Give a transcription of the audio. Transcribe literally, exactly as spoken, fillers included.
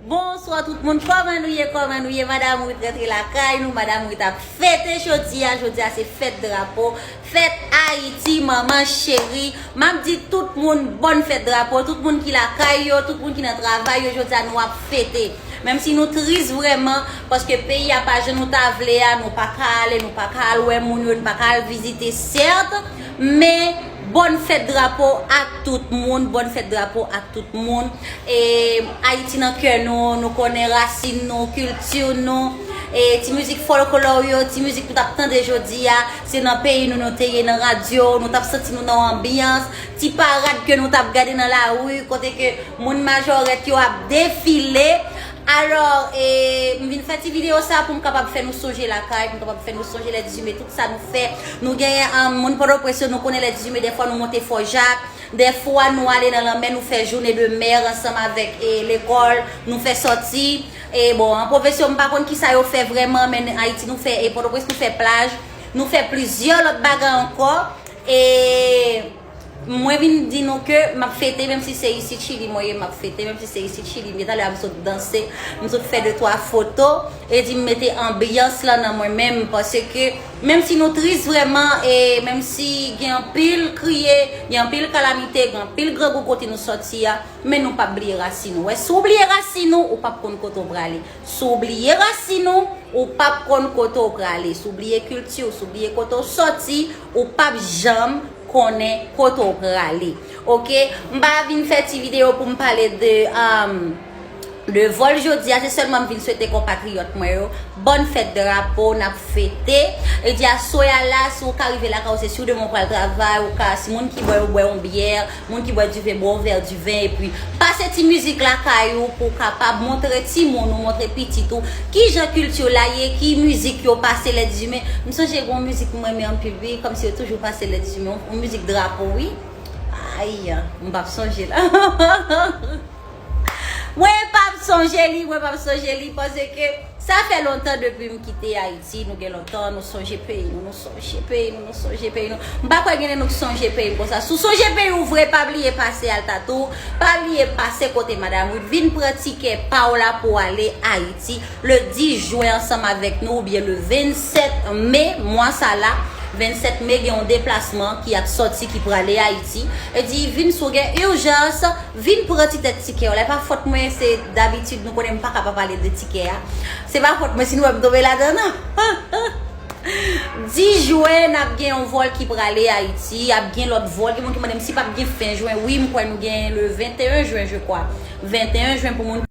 Bonswa tout moun, kòman nou ye, kòman nou ye? Madam Ruth rantre lakay nou, Madam Ruth ap fete jodi a, jodi a se fèt drapo, fèt Ayiti, manman cheri. M ap di tout moun bòn fèt drapo, tout moun ki lakay yo, tout moun ki nan travay yo, jodi a nou ap fete. Menm si nou tris vrèman, paske peyi a pa jan nou ta vle a, nou pa ka ale, nou pa ka al wè moun yo, nou pa ka al vizite, sèt, men bòn fèt drapo ak tout moun, bòn fèt drapo ak tout moun. E, Ayiti nan kè nou, nou konnen rasin nou, kilti nou. E, ti mizik fòlklò yo, ti mizik nou t ap tande jodi a, se nan peyi nou nou te ye nan radyo, nou t ap santi nou nan yon anbyans, ti parad ke nou t ap gade nan lari, kote ke moun majorèt yo ap defile. Alò, e, m vin fè ti videyo sa pou m kapab fè nou sonje lakay, pou m kapab fè nou sonje lè dizuit me, tout sa nou fè. Nou genyen, um, moun Pòtoprens yo, nou konnen lè dizuit me, dèfwa nou monte Fò Jak, dèfwa nou ale nan lanmè, nou fè jounen de mè ansanm avèk, e, lekòl, nou fè sòti. E bon, an pwofesyon, m pa konn kisa yo fè vrèman, men Ayiti nou fè, e Pòtoprens nou fè plaj, nou fè plizyè lòt bagay ankò. E mwen vin di nou ke m ap fete, menm si se isit Chili mwen ye, m ap fete, menm si se isit Chili m ye. Talè a m sot danse, m sot fè de twa foto, e di m mete anbyans lan nan mwen menm, paske menm si nou tris vrèman, e menm si gen anpil kriye, gen anpil kalamite, gen anpil grangou kote nou sòti a, men nou p ap bliye rasin nou. Wè, si w bliye rasin ou, ou p ap konn kote w prale. Si w bliye rasin ou, ou p ap konn kote w prale. Si w bliye kilti w, si w bliye kote w sòti, ou p ap janm konnen kote w prale. Oke? M pa vin fè ti videyo pou m pale de, um, de vòl jodi a, se sèlman m vin swete konpatriyòt mwen yo bòn fèt drapo, n ap fete. E di aswè a la, si w ka rive lakay ou, se si w demen w pral travay, ou ka, si moun ki bwè yo bwè yon byè, moun ki bwè diven, bwè yon vè diven, epi pase ti mizik lakay ou pou w kapab montre timoun ou, montre pitit ou, kijan kilti w la ye, ki mizik yo pase lè dizuit me. M sonje gen yon mizik mwen renmen anpil, wi, kòmsi yo toujou pase lè dizuit me, yon, yon mizik drapo, wi. Ay, m p ap sonje la. Mwen p ap sonje li, mwen p ap sonje li, paske sa fè lontan depi m kite Ayiti, nou gen lontan, nou sonje peyi nou, nou sonje peyi nou, nou sonje peyi nou. M pa kwè gen lè nou k sonje peyi m konsa. Si w sonje peyi w vre, pa bliye pase Altatour, pa bliye pase kote Madam Ruth, vin pran tikè pa w la pou w ale Ayiti le dis jen ansanm avèk nou, oubyen le vennsèt me, mwa sa la, vennsèt me, gen yon deplasman ki ap sòti, ki prale Ayiti. E di, vin si w gen ijans, vin pran ti tèt tikè w la. E pa fòt mwen, se dabitid, nou konnen m pa ka pa pale de tikè a. Se pa fòt mwen si nou wè m tonbe ladan, non. Dis jen, n ap gen yon vòl ki prale Ayiti, ap gen lòt vòl. Gen moun ki mande m si p ap gen fen jen. Wi, m kwè nou gen le venteyen jen, je crois. Venteyen jen pou moun